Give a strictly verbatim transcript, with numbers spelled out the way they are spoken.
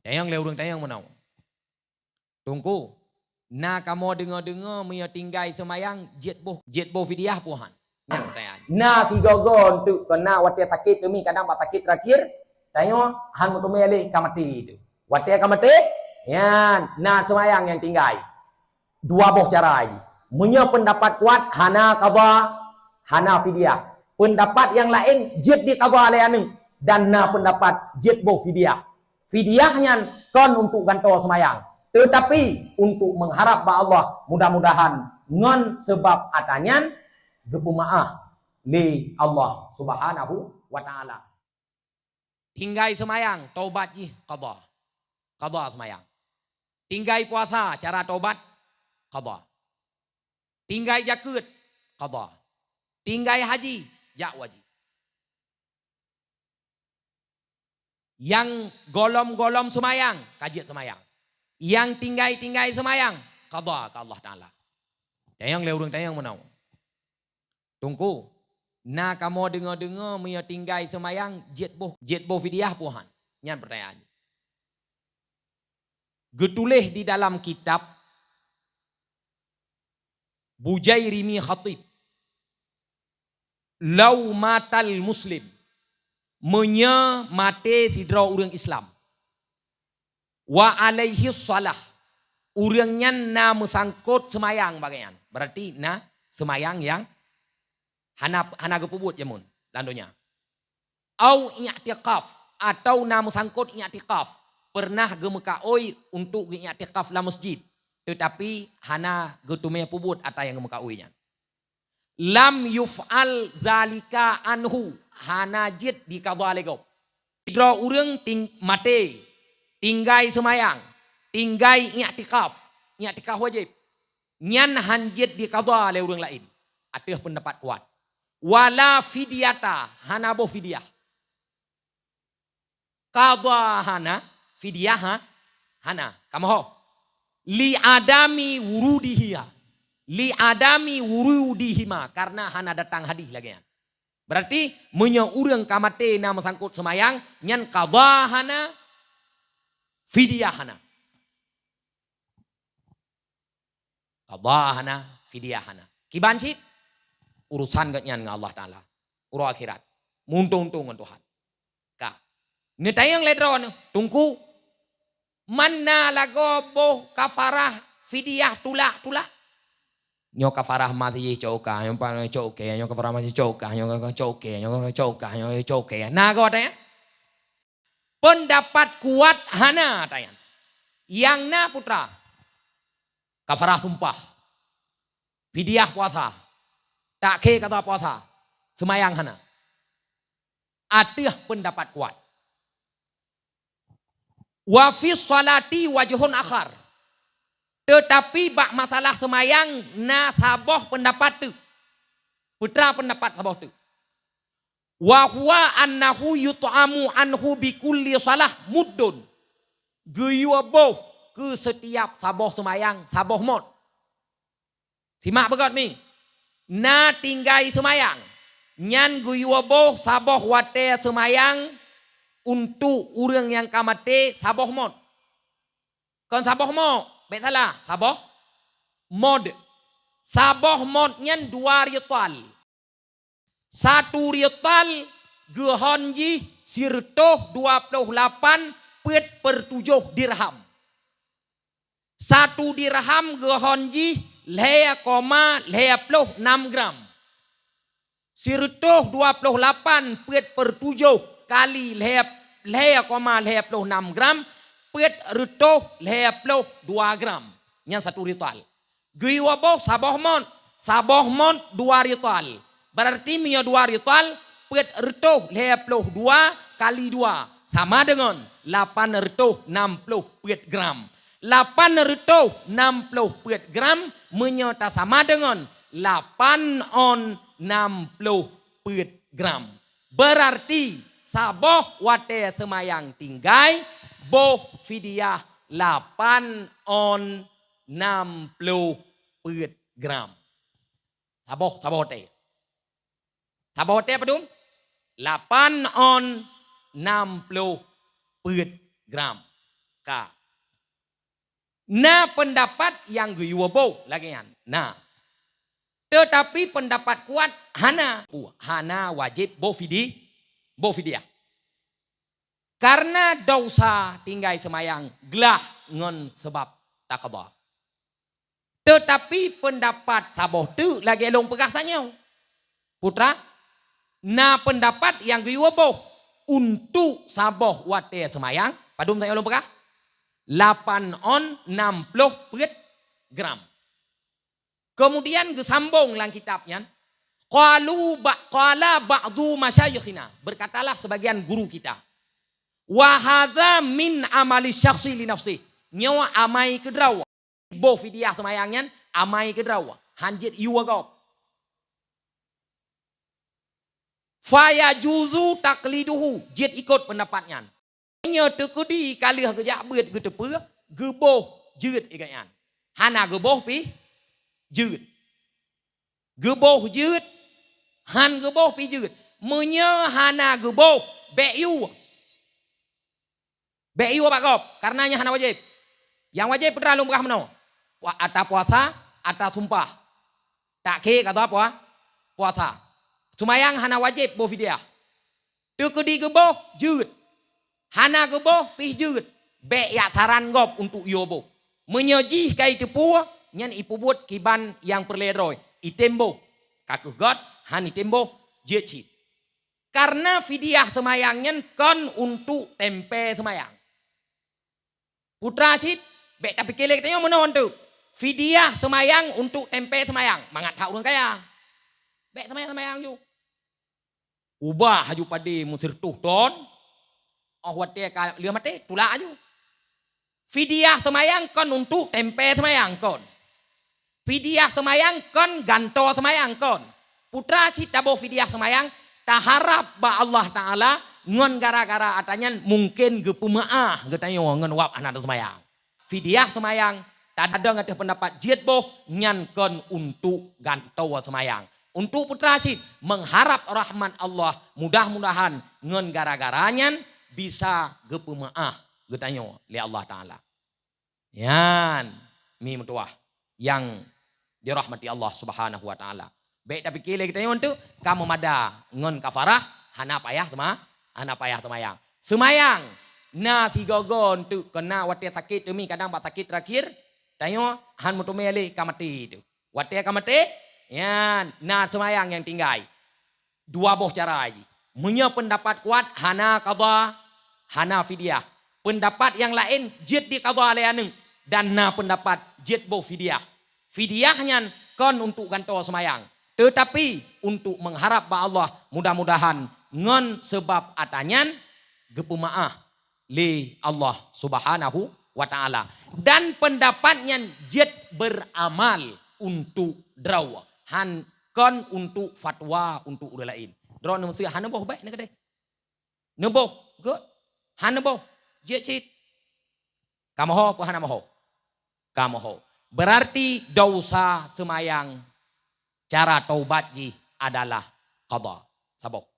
Tanyong lé ureuëng tanyong meunoe. Teungku, na kamoe deungoe-deungoe meunyoe tinggai seumayang jeuet boh, jeuet boh fidyah peue han? Nyan pertanyaan. Na sigoe-goe enteuk keu na watée sakét teumi kadang bak sakét terakhir, tanyoe han meuteumé lé ka maté tu. Watée ka maté, nyan na seumayang nyang tinggai. Dua boh cara jih. Meunyoe peundapat kuat hana qadha, hana fidyah. Peundapat nyang laén jeuet diqadha lé aneuëk dan na peundapat jeuet boh fidyah. Fidyah nyan kon untuk gantoe seumayang, teutapi untuk meuharab bak Allah, mudah-mudahan ngon seubab atra nyan geupeumeuáh lé Allah Subhanahu wa Ta'ala. Tinggai seumayang, tobat jih qadha. Qadha seumayang. Tinggai puasa, cara tobat, qadha. Tinggai jakeuet, qadha. Tinggai haji, jak wajéb. Nyang gohlom-gohlom seumayang, ka jeuet seumayang. Nyang tinggai-tinggai seumayang, qadha keu Allah Ta'ala. Tanyong lé ureuëng tanyong meunoe. Teungku, na kamoe deungoe-deungoe meunyoe tinggai seumayang jeuet boh, jeuet boh fidyah peue han? Nyan pertanyaan. Geutuléh di dalam kitab Bujairimi Khatib, "Lau matal muslim," meunyoe maté sidroe ureuëng Islam, "wa alaihi shalah," ureuëng nyan na meusangkot seumayang bak gobnyan, berarti na seumayang nyang hana, hana geupeubuet jameun lam donya. Au i'tikaf, atau na meusangkot i'tikaf, pernah geumeukaôi untuk geuiktikaf lam masjid, teutapi hana geuteumé peubuet atra nyang geumeukaôi nyan. Lam yuf'al zalika anhu, hana jeuet diqadha lé gob. Sidroe ureuëng ting-, maté, tinggai seumayang, tinggai i'tikaf, i'tikaf wajéb, nyan han jeuet diqadha lé ureuëng laén, ateueh peundapat kuat. Wala fidyata, hana boh fidyah. Qadha hana, fidyah ha-, hana. Kamoe ho. Li adami wurudiha. Li adami wurudihima, karena hana datang hadis lagée nyan. Berarti meunyoe ureuëng ka maté na meusangkot seumayang, nyan qadha hana, fidyah hana. Qadha hana, fidyah hana. Kiban cit urusan gobnyan ngon Allah Ta'ala. Uroe akhirat. Meuuntông-untông ngon Tuhan. Ka. Neutanyong lé droeneuh, Teungku, man na lagoe boh kafarah fidyah tulak-tulak? Nyoe kafarah ma sijih cok u kah, nyoe pa-, cok u kée, nyoe kafarah ma sijih cok u kah, nyoe cok u kée, nyoe cok u kah, nyoe cok u kée. Na goe tanyong? Peundapat kuat hana atra nyan. Nyang na peue atra? Kafarah sumpah, fidyah puasa, takhé kata puasa, seumayang hana. Ateueh peundapat kuat. Wa fi shalati wajhun akhar. Teutapi bak masalah seumayang na saboh peundapat teuk. Peue atra peundapat saboh teuk? Wa huwa annahu yut'amu anhu bi kulli shalah muddun. Geuyue boh keu setiap saboh seumayang saboh mot. Simak beugét mi. Na tinggai seumayang, nyan geuyue boh saboh watée seumayang untuk ureuëng nyang ka maté saboh mot. Kon saboh mot, bék salah, saboh mod. Saboh mot nyan dua rital. Satu rital geuhon jih sireutôh dua ploh lapan peuet per tujoh dirham. Satu dirham geuhon jih lhée koma lhée ploh nam gram. Sireutôh dua ploh lapan peuet per tujoh kali lhée, lhée koma lhée ploh nam gram, peuet reutôh lhée ploh dua gram. Nyan satu rital. Geuyue boh saboh mot, saboh mot dua rital. Berarti meunyoe dua rital, peuet reutôh lhée ploh dua kali dua sama deungon lapan reutôh nam ploh peuet gram. Lapan reutôh nam ploh peuet gram meunyoe tasama deungon lapan on nam ploh peuet gram. Berarti saboh watée seumayang tinggai, boh fidyah lapan on nam ploh peuet gram. Saboh, saboh watée. Saboh watée padum? Lapan on nam ploh peuet gram. Ka. Na peundapat nyang geuyue boh lagée nyan. Na. Teutapi peundapat kuat hana. Hana wajéb boh fidi-, boh fidyah. Kareuna desya tinggai seumayang glah ngon sabab taqadha. Teutapi peundapat saboh teuk lagée lôn peugah tanyoe. Putra, na peundapat nyang geuyue boh untuk saboh watée seumayang, padum tanyoe lôn peugah? Lapan on nam ploh peuet gram. Keumudian geusambong lam kitab nyan, qalu ba-, qala ba'du masyayikhina, berkatalah sebagian guru kita, "Wa hadza min amali syakhsi li nafsih." Nyoe amai keudroe. Boh fidyah seumayang nyan amai keudroe, han jeuet yue gob. Fa yajuzu taqliduhu, jeuet ikot peundapat nyan. Nyoe teukeudi ka lheueh geujak beuet geuteupeue, geuboh jeuet ikat nyan. Hana geuboh pih jeuet. Geuboh jeuet, han geuboh pih jeuet. Meunyoe hana geuboh, bék yue. Bék yue bak gob, kareuna nyan hana wajéb. Nyang wajéb peue lôn peugah meunoe. Pua-, ata puasa, ata sumpah. Takhé qadha pua-, puasa. Seumayang hana wajéb boh fidyah. Teukeudi geuboh, jeuet. Hana geuboh, pih jeuet. Bék jak saran gob untuk yue boh. Meunyoe jih ka iteupeue, nyan ipeubuet kiban nyang peureulée droe. Item boh. Ka kheueh göt, han item boh, jeuet cit. Kareuna fidyah seumayang nyan kon untuk tempe seumayang. Putra cit, bék tapike lé geutanyoe meunoe teuk. Fidyah seumayang untuk tempe seumayang, mangat that ureuëng kaya. Bék seumayang-seumayang ju. Ubah aju padé meusireutoh ton, óh watée ka lheueh maté, tulak aju. Fidyah seumayang kon untuk tempe seumayang kon. Fidyah seumayang kon gantoe seumayang kon. Putra cit taboh fidyah seumayang, taharab bak Allah Taala ngon gara-gara ata nyan mungken geupeumeuáh geutanyoe ngon wab hana seumayang. Fidyah seumayang, tadong ateueh peundapat jeuet boh, nyan kon untuk gantoe seumayang. Untuk putra cit, mengharap rahmat Allah, mudah-mudahan ngon gara-gara nyan bisa geupeumeuáh geutanyoe lé Allah Taala. Nyan, mi meutuwah nyang dirahmati Allah Subhanahu wa Taala. Bék tapike lé geutanyoe teuk ka meumada ngon kafarah, hana payah seuma-, hana payah seumayang. Seumayang, na sigoe-goe teuk keu na watée sakét teumi, kadang bak sakét terakhir, tanyoe han meuteumé lé ka maté teuk. Watée ka maté, nyan na seumayang nyang tinggai. Dua boh cara jih. Meunyoe peundapat kuat hana qadha, hana fidyah. Peundapat nyang laén jeuet diqadha lé aneuëk dan na peundapat jeuet boh fidyah. Fidyah nyan kon untuk gantoe seumayang, teutapi untuk mengharap bak Allah, mudah-mudahan ngon seubab ata nyan geupeumeuáh lé Allah Subhanahu wa Taala. Dan peundapat nyan jeuet beuramal untuk droe, han kon untuk fatwa untuk ureuëng laén. Droeneuh meuseuh hana boh bék neukeudeh. Neuboh, gét. Hana boh, jeuet cit. Kamoe ho peu hana moho? Kamoe ho. Berarti desya seumayang cara taubat jih adalah qadha. Saboh.